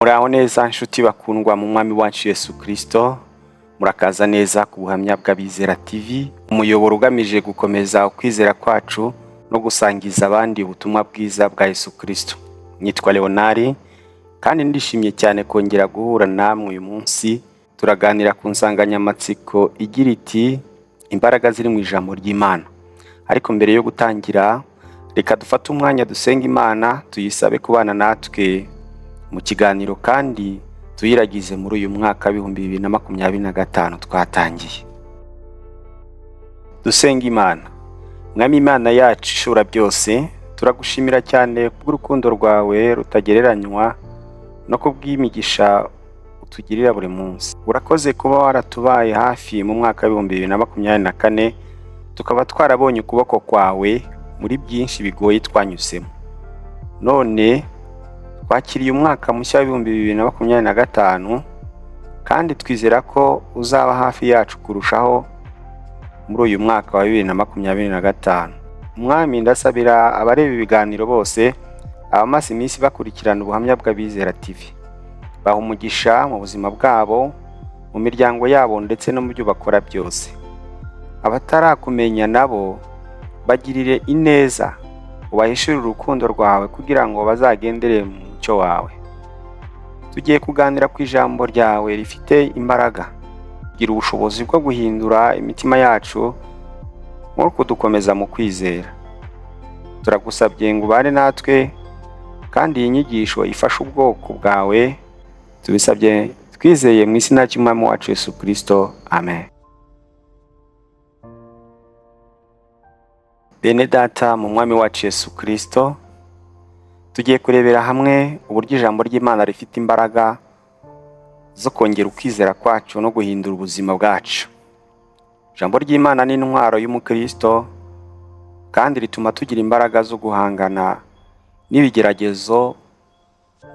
Muraho neza nshuti bakundwa mu mwami wacu Yesu Kristo, murakaza neza ku buhamya bw'Abizera TV, umuyoboro ugamije gukomeza ukwizera kwacu no gusangiza abandi ubutumwa bwiza bwa Yesu Kristo. Nitwa Leonard kandi ndishimye cyane kongera guhura namwe uyu munsi, turaganira ku nsanganyamatsiko igira iti imbaraga ziri mu ijambo ry'Imana. Ariko mbere yo gutangira, reka dufate umwanya dusenga Imana, tuyisabe kubana natwe mu kiganiro kandi tuyiragize muri uyu mwaka w'2025 twatangiye. Dusenga Imana. Mwami Imana yacu ishobora byose, turagushimira cyane kubw'urukundo rwawe rutagereranywa no kubw'imigisha utugirira buri munsi. Urakoze kuba waratubaye hafi mu mwaka w'2024, tukaba twarabonye ukuboko kwawe muri byinshi bigoye twanyuzemo. None twakiriye umwaka mushya w'2025 kandi twizera ko uzaba hafi yacu kurushaho muri uyu mwaka wa 2025. Mwami, ndasabira abareba ibiganiro bose, abamaze iminsi bakurikirana ubuhamya bw'Abizera TV. Baha umugisha mu buzima bwabo, mu miryango yabo ndetse no mu byo bakora byose. Abatarakumenya nabo bagirire ineza, ubahishurire urukundo rwawe kugira ngo bazagendere mu mucyo wawe. Tugiye kuganira ku ijambo ryawe rifite imbaraga, gira ubushobozi bwo guhindura imitima yacu nko kudukomeza mu kwizera. Turagusabye ngo ubane natwe kandi iyi nyigisho ifashe ubwoko bwawe, tubisabye twizeye mu izina ry'Umwami wacu Yesu Kristo, amen. Bene data mu mwami wacu Yesu Kristo, tugiye kurebera hamwe uburyo ijambo ry'Imana rifite imbaraga zo kongera ukwizera kwacu no guhindura ubuzima bwacu. Ijambo ry'Imana ni intwaro y'umukristo kandi rituma tugira imbaraga zo guhangana n'ibigeragezo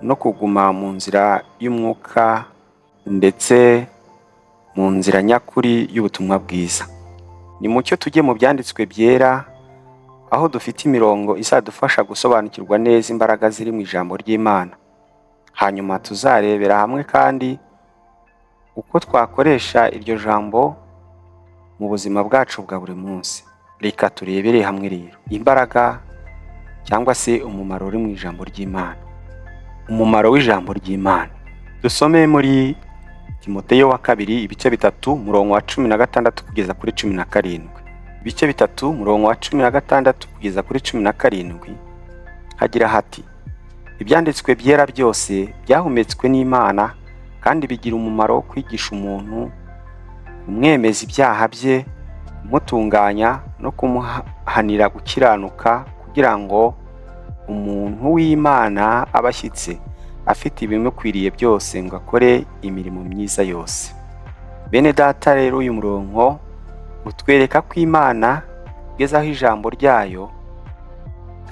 no kuguma mu nzira y'umwuka ndetse mu nzira nyakuri y'ubutumwa bwiza. Ni mucyo tujye mu byanditswe byera, aho dufite imirongo izadufasha gusobanukirwa neza imbaraga ziri mu ijambo ry'Imana. Hanyuma tuzarebera hamwe kandi uko twakoresha iryo jambo mu buzima bwacu bwa buri munsi. Reka turebere hamwe rero imbaraga cyangwa se umumaro uri mu ijambo ry'Imana. Umumaro w'ijambo ry'Imana. Dusome muri Timoteyo wa kabiri ibice 3 umurongo wa 16 kugeza kuri 17. Ibice 3 umurongo wa 16 kugeza kuri 17 hagira hati: Ibyanditswe byera byose byahumetswe n'Imana kandi bigira umumaro wo kwigisha umuntu, kumwemeza ibyaha bye, kumutunganya no kumuhanira gukiranuka, kugira ngo umuntu w'Imana abe ashyitse, afite ibimukwiriye byose ngo akore imirimo myiza yose. Bene data rero uyu murongo utwereka ko Imana igezaho ijambo ryayo,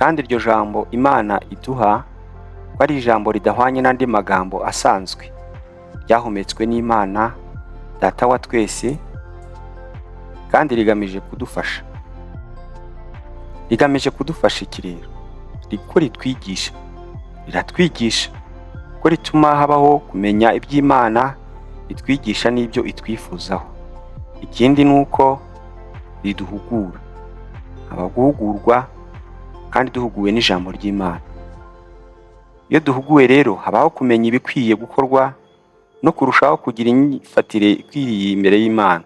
kandi iryo jambo Imana iduha ko ari ijambo ridahwanye n'andi magambo asanzwe, ryahumetswe n'Imana Data wa twese kandi rigamije kudufasha. Rigamije kudufasha iki rero? Ko ritwigisha, riratwigisha ko rituma habaho kumenya iby'Imana itwigisha n'ibyo itwifuzaho. Ikindi ni uko riduhugura, haba guhugurwa kandi duhuguwe n'ijambo ry'Imana. Iyo duhuguwe rero habaho kumenya ibikwiye gukorwa no kurushaho kugira imyifatire ikwiriye imbere y'Imana.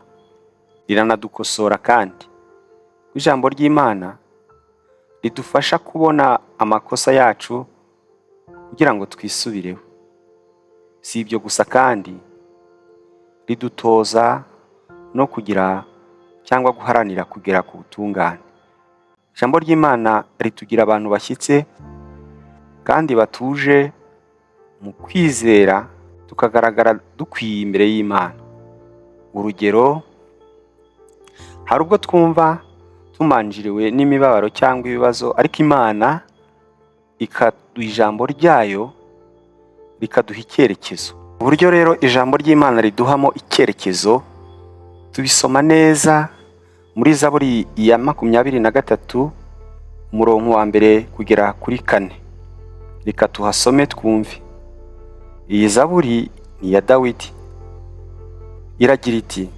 Riranadukosora kandi. Ijambo ry'Imana ridufasha kubona amakosa yacu kugira ngo twisubireho. Si ibyo gusa kandi ridutoza no kugira cyangwa guharanira kugera ku butungane. Ijambo ry'Imana ritugira abantu bashyitse kandi batuje mu kwizera, tukagaragara dukwiye imbere y'Imana. Urugero, hari ubwo twumva tumanjiriwe n'imibabaro cyangwa ibibazo, ariko Imana ikaduha ijambo ryayo rikaduha icyerekezo. Uburyo rero ijambo ry'Imana riduhamo icyerekezo tubisoma neza muri Zaburi ya 23 umurongo wa 1 kugera kuri 4. Reka tuhasome twumve. Iyi zaburi ni iya Dawidi. Iragira iti: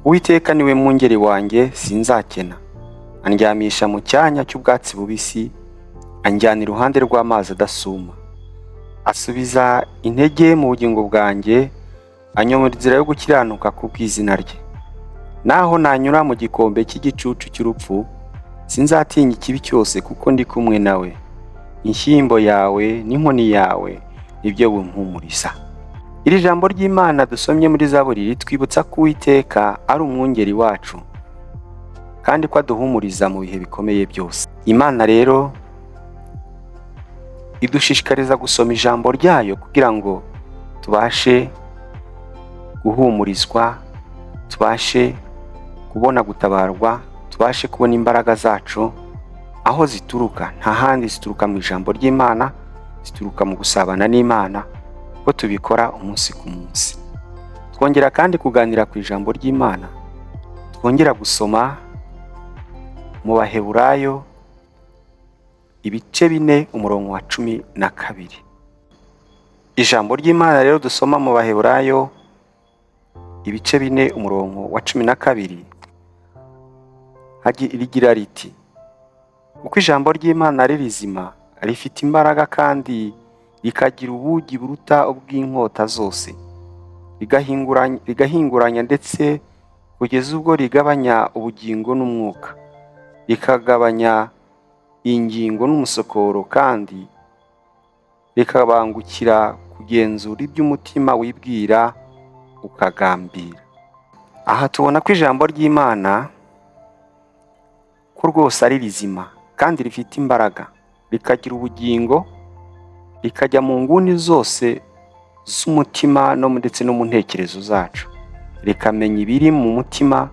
"Uwiteka niwe mwungeri wanjye, sinzakena. Andyamisha mu cyanya cy'ubwatsi bubisi, anjyana iruhande rw'amazi adasuma. Asubiza intege mu bugingo bwanjye, anyobora inzira yo gukiranuka ku bw'izina rye. Naho nanyura mu gikombe cy'igicucu cy'urupfu, sinzatinya ikibi cyose, kuko ndi kumwe nawe. Inshyimbo yawe n'inkoni yawe nibyo bimpumuriza." Iri jambo ry'Imana dusomye muri zaburi ritwibutsa ko Uwiteka ari umwungeri wacu kandi ko aduhumuriza mu bihe bikomeye byose. Imana rero idushishikariza gusoma ijambo ryayo kugira ngo tubashe guhumurizwa, tubashe kubona gutabarwa, tubashe kubona imbaraga zacu aho zituruka. Nta handi zituruka, mu ijambo ry'Imana, zituruka mu gusabana n'Imana, ko tubikora umunsi ku munsi. Twongera kandi kuganira ku ijambo ry'Imana, twongera gusoma mu Baheburayo ibice 4, umurongo wa 12. Ijambo ry'Imana rero dusoma mu Baheburayo ibice 4, umurongo wa 12, rigira riti: "Kuko ijambo ry'Imana ari rizima, rifite imbaraga kandi rikagira ubugi buruta ubw'inkota zose, rigahinguranya ndetse kugeza ubwo rigabanya ubugingo n'umwuka, rikagabanya ingingo n'umusokoro, kandi rikabangukira kugenzura iby'umutima wibwira ukagambira." Aha tubona ko ijambo ry'Imana ko rwose ari rizima kandi rifite imbaraga, rikagira ubugingo, rikajya mu nguni zose z'umutima no ndetse no mu ntekerezo zacu, rikamenya ibiri mu mutima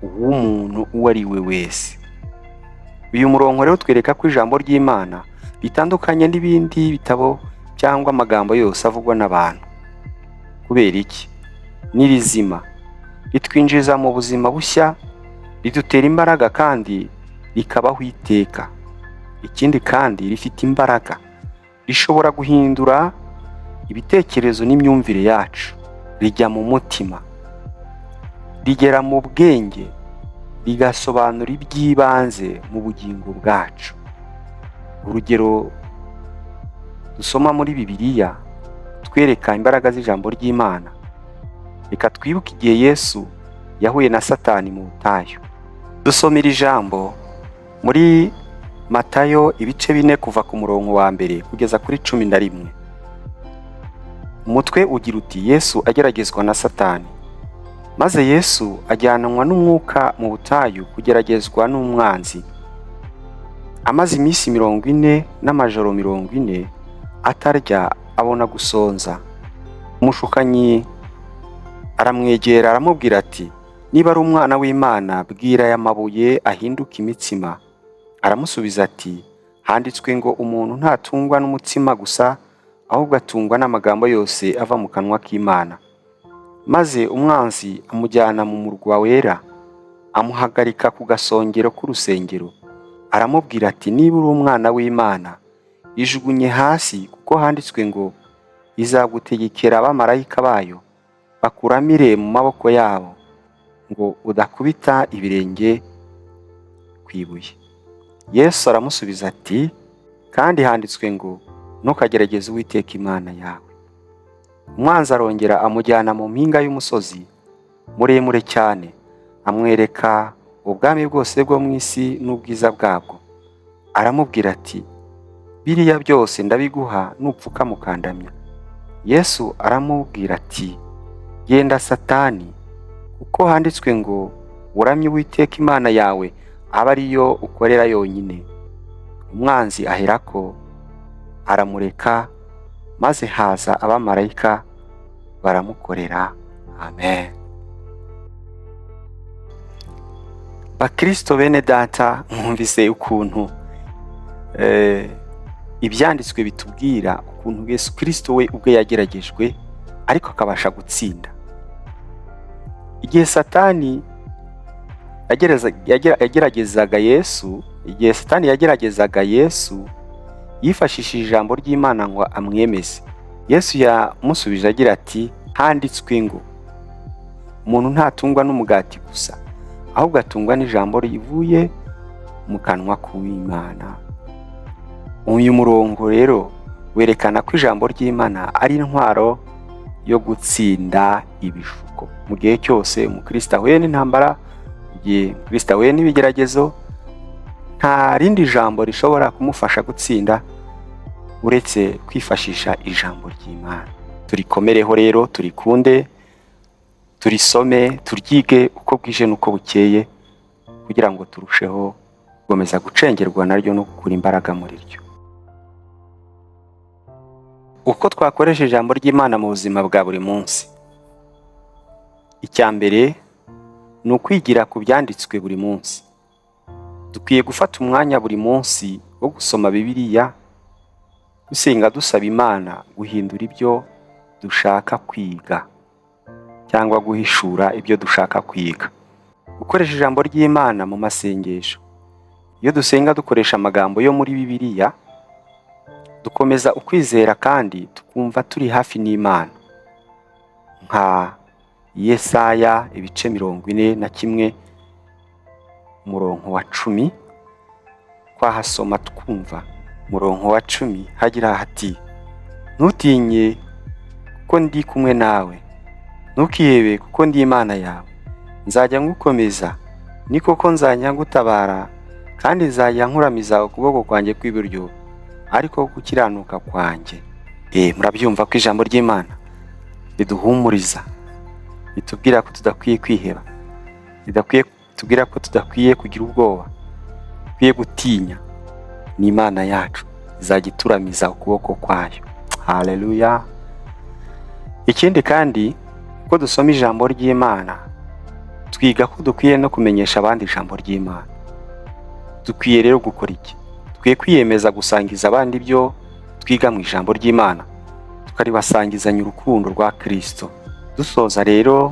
w'umuntu uwo ari we wese. Uyu murongo rero twereka ko ijambo ry'Imana ritandukanye n'ibindi bitabo cyangwa amagambo yose avugwa n'abantu. Kubera iki? Ni rizima, ritwinjiza mu buzima bushya, ridutera imbaraga kandi rikabaho iteka. Ikindi kandi, rifite imbaraga, rishobora guhindura ibitekerezo n'imyumvire yacu. Rijya mu mutima, rigera mu bwenge, rigasobanura iby'ibanze mu bugingo bwacu. Urugero dusoma muri Bibiliya twereka imbaraga z'ijambo ry'Imana, reka twibuke igihe Yesu yahuye na Satani mu butayu. Dusomera ijambo muri Matayo ibice 4, kuva ku murongo wa 1 kugeza kuri 11. Umutwe ugira uti: "Yesu ageragezwa na Satani." Maze Yesu ajyanwa n'Umwuka mu butayu kugeragezwa n'umwanzi. Amaze iminsi 40 n'amajoro 40 atarya, abona gusonza. Umushukanyi aramwegera, aramubwira ati: "Niba ari umwana w'Imana, bwira aya mabuye ahinduke imitsima." Aramusubiza ati: "Handitswe ngo umuntu ntatungwa n'umutsima gusa, ahubwo atungwa n'amagambo yose ava mu kanwa k'Imana." Maze umwanzi amujyana mu murwa wera, amuhagarika ku gasongero k'urusengero, aramubwira ati: "Niba uri umwana w'Imana, ijugunye hasi, kuko handitswe ngo izagutegekera abamarayika bayo bakuramire mu maboko yabo, ngo udakubita ibirenge ku ibuye." Yesu aramusubiza ati: "Kandi handitswe ngo ntukagerageze Uwiteka Imana yawe." Umwanzi arongera amujyana mu mpinga y'umusozi muremure cyane, amwereka ubwami bwose bwo mu isi n'ubwiza bwabwo. Aramubwira ati: "Biriya byose ndabiguha nupfukama ukandamya." Yesu aramubwira ati: "Genda Satani, kuko handitswe ngo uramye Uwiteka Imana yawe, abe ariyo ukorera yonyine." Umwanzi aherako aramureka, maze haza abamarayika baramukorera. Amen. Bakristo bene data, mwumvise ukuntu ibyanditswe bitubwira ukuntu Yesu Kristo we ubwe yageragejwe ariko akabasha gutsinda. Igihe Satani yageragezaga Yesu, igihe Satani yageragezaga Yesu, Yifashishije ijambo ry'Imana ngo amwemeze. Yesu yamusubije agira ati: "Handitswe ngo umuntu ntatungwa n'umugati gusa, ahubwo atungwa n'ijambo rivuye mu kanwa k'Uwimana." Uyu murongo rero werekana ko ijambo ry'Imana ari intwaro yo gutsinda ibishuko. Mu gihe cyose umukristo ahuye n'intambara, mu gihe umukristo ahuye n'ibigeragezo, nta rindi jambo rishobora kumufasha gutsinda uretse kwifashisha ijambo ry'Imana. Turikomereho rero, turikunde, turisome, turyige uko bwije n'uko bukeye, kugira ngo turusheho gukomeza gucengerwa naryo no gukura imbaraga muri ryo. Uko twakoresha ijambo ry'Imana mu buzima bwa buri munsi: Icya mbere ni ukwigira ku byanditswe buri munsi. Dukwiye gufata umwanya buri munsi wo gusoma Bibiliya, dusenga dusaba Imana guhindura ibyo dushaka kwiga cyangwa guhishura ibyo dushaka kwiga. Gukoresha ijambo ry'Imana mu masengesho: Iyo dusenga dukoresha amagambo yo muri Bibiliya, dukomeza ukwizera kandi tukumva turi hafi n'Imana, nka Yesaya ibice 41 umurongo wa 10. Twahasoma twumva umurongo wa 10 hagira hati: "Ntutinye kuko ndi kumwe nawe, ntukihebe kuko ndi Imana yawe. Nzajya ngukomeza, ni koko nzajya ngutabara, kandi nzajya nkuramiza ukuboko kwanjye kw'iburyo ariko gukiranuka kwanjye." Murabyumva ko ijambo ry'Imana riduhumuriza, ritubwira ko tudakwiye kwiheba, ridakwiye tubwira ko tudakwiye kugira ubwoba, dukwiye gutinya. Ni Imana yacu izajya ituramiza ukuboko kwayo. Haleluya! Ikindi kandi, uko dusoma ijambo ry'Imana, twiga ko dukwiye no kumenyesha abandi ijambo ry'Imana. Dukwiye rero gukora iki? Dukwiye kwiyemeza gusangiza abandi ibyo twiga mu ijambo ry'Imana, tukaribasangizanya urukundo rwa Kristo. Dusoza rero,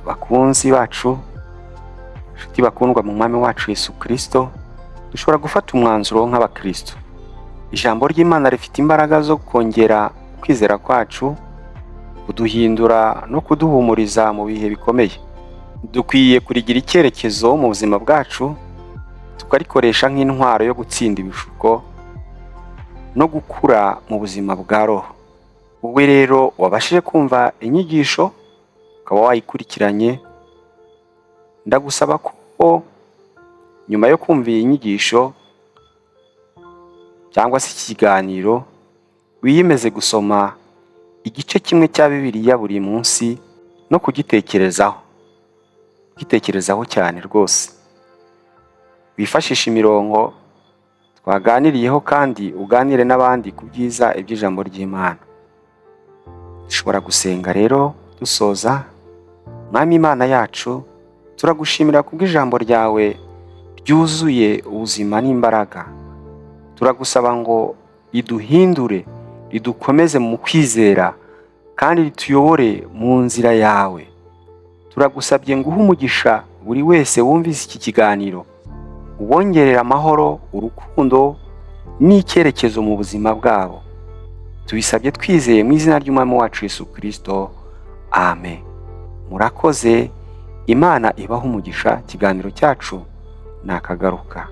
bakunzi bacu, inshuti bakundwa mu Mwami wacu Yesu Kristo, dushobora gufata umwanzuro nk'abakristo. Ijambo ry'Imana rifite imbaraga zo kongera kwizera kwacu, kuduhindura no kuduhumuriza mu bihe bikomeye. Dukwiye kurigira icyerekezo mu buzima bwacu, tukarikoresha nk'intwaro yo gutsinda ibishuko no gukura mu buzima bwa roho. Wowe rero wabashije kumva inyigisho, ukaba wayikurikiranye, ndagusaba ko nyuma yo kumva iyi nyigisho cyangwa se iki kiganiro, wiyemeze gusoma igice kimwe cya Bibiliya buri munsi no kugitekerezaho, kugitekerezaho cyane rwose. Wifashishe imirongo twaganiriyeho kandi uganire n'abandi ku byiza iby'ijambo ry'Imana. Dushobora gusenga rero dusoza. Mwami Imana yacu, turagushimira kubw'ijambo ryawe ryuzuye ubuzima n'imbaraga. Turagusaba ngo riduhindure, ridukomeze mu kwizera kandi rituyobore mu nzira yawe. Turagusabye ngo uhe umugisha buri wese wumvise iki kiganiro, ubongerere amahoro, urukundo n'icyerekezo mu buzima bwabo. Tubisabye twizeye mu izina ry'Umwami wacu Yesu Kristo, amen. Murakoze, Imana ibahe umugisha. Ikiganiro cyacu ni akagaruka.